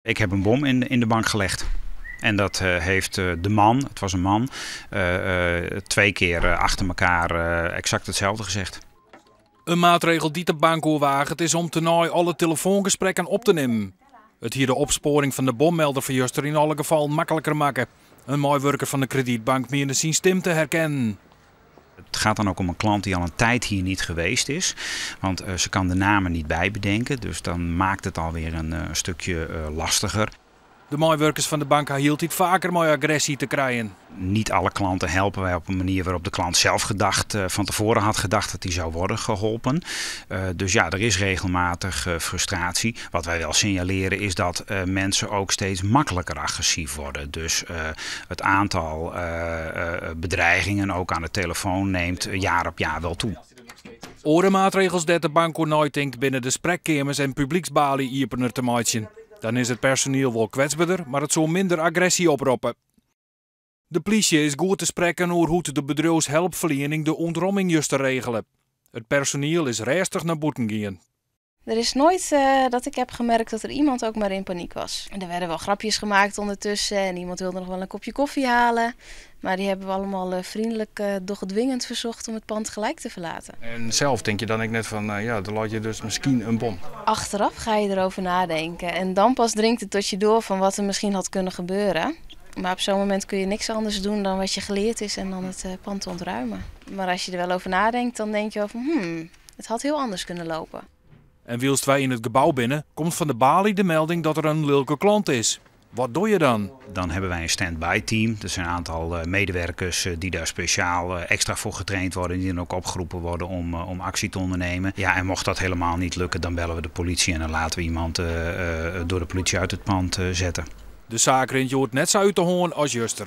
Ik heb een bom in de bank gelegd. En dat heeft de man, het was een man, twee keer achter elkaar exact hetzelfde gezegd. In maatregel dy't de bank oerwaget is om tenei alle telefoangesprekken op te nimmen. It hie de opspoaring fan de bommelder fan juster yn alle gefallen makliker makke. In meiwurker fan de kredytbank miende syn stim te herkennen. Het gaat dan ook om een klant die al een tijd hier niet geweest is. Want ze kan de namen niet bijbedenken. Dus dan maakt het alweer een stukje lastiger. De meiwurkers fan de bank ha hieltyd faker mei agresje te krijen. Niet alle klanten helpen wij op een manier waarop de klant zelf van tevoren had gedacht dat hij zou worden geholpen. Dus ja, er is regelmatig frustratie. Wat wij wel signaleren is dat mensen ook steeds makkelijker agressief worden. Dus het aantal bedreigingen ook aan de telefoon neemt jaar op jaar wel toe. Oare maatregels dêr't de bank oer neitinkt binne de sprekkeamers en publyksbaly iepener te meitsjen. Dan is it personiel wol kwetsberder, mar it soe minder agresje oproppe. De plysje is goed te sprekken oer hoe't de bedriuwshelpferliening de ûntromming juster regele. It personiel is rêstich nei bûten gien. Er is nooit dat ik heb gemerkt dat er iemand ook maar in paniek was. En er werden wel grapjes gemaakt ondertussen en iemand wilde nog wel een kopje koffie halen. Maar die hebben we allemaal vriendelijk, doch dwingend verzocht om het pand gelijk te verlaten. En zelf denk je dan ek net fan, ja, dan leit hjir dus miskien in bom. Achteraf ga je erover nadenken en dan pas dringt het tot je door van wat er misschien had kunnen gebeuren. Maar op zo'n moment kun je niks anders doen dan wat je geleerd is en dan het pand te ontruimen. Maar als je er wel over nadenkt, dan denk je wel van, het had heel anders kunnen lopen. En wylst wy yn it gebou binne, komt fan de baly de melding dat der in lilke klant is. Wat dogge je dan? Dan hebben wij een stand-by team. Dat zijn een aantal medewerkers die daar speciaal extra voor getraind worden. Die dan ook opgeroepen worden om actie te ondernemen. Ja, en mocht dat helemaal niet lukken, dan bellen we de politie en dan laten we iemand door de politie uit het pand zetten. De saak rint hjoed net sa út de hân as juster.